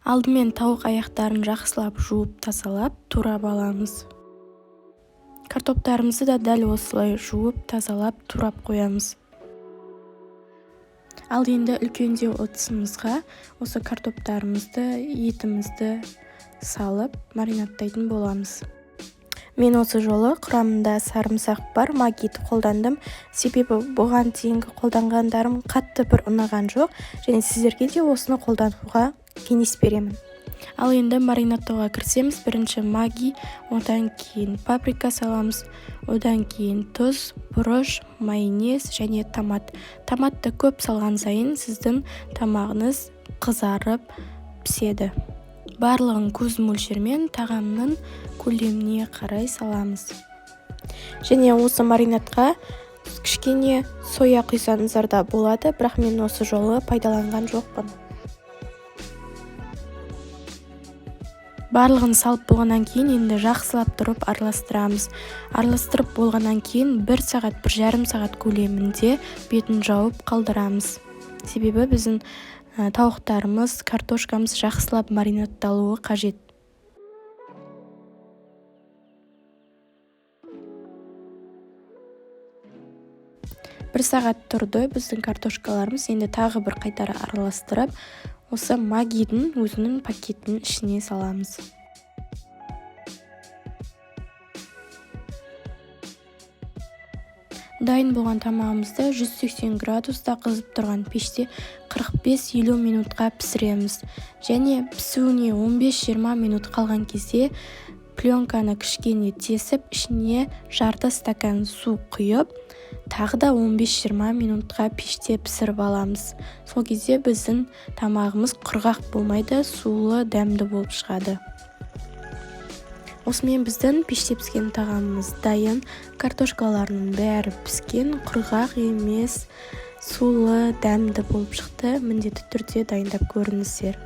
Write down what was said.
Алдымен тауық аяқтарын жақсылап жуып, тазалап, турап аламыз. Картоптарымызды да дәл осылай жуып, тазалап, турап қоямыз. Ал енді үлкендеу ыдысымызға осы картоптарымызды, етімізді салып, маринадтайтын боламыз. Мен осы жолы құрамында сарымсақ бар Маггиді қолдандым, себебі бұған дейінгі қолданғандарым қатты бір ұнаған жоқ, және сіздерге де осыны қолдануға кеңес беремін. Ал енді маринадтауға кірісеміз. Бірінші Магги, одан кейін паприка саламыз, одан кейін тұз, бұрыш, майонез және томат. Томатты көп салған сайын сіздің тамағыңыз қызарып піседі. Барлығын көз мөлшермен тағамның көлеміне қарай саламыз. Және осы маринадқа кішкене соя құйсаңыздар да болады, бірақ мен осы жолы пайдаланған жоқпын. Барлығын салып болғаннан кейін енді жақсылап тұрып араластырамыз. Араластырып болғаннан кейін 1 сағат, бір жарым сағат көлемінде бетін жауып қалдырамыз. Себебі біздің тауықтарымыз, картошкамыз жақсылап маринадталуы қажет. 1 сағат тұрды біздің картошкаларымыз. Енді тағы бір қайтара араластырып, осы Маггидің өзінің пакетінің ішіне саламыз. Дайын болған тамағымызды 180 градуста қызып тұрған пеште 45-50 минутқа пісіреміз. Және пісуіне 15-20 минут қалған кезде пленканы кішкене тесіп, ішіне жарты стакан су құйып, тағы да 15-20 минутқа пеште пісіріп аламыз. Сол кезде біздің тамағымыз құрғақ болмайды, сулы, дәмді болып шығады. Осымен біздің пеште піскен тағамымыз дайын. Картошкаларының бәрі піскен, құрғақ емес, сулы, дәмді болып шықты. Міндетті түрде дайындап көріңіздер.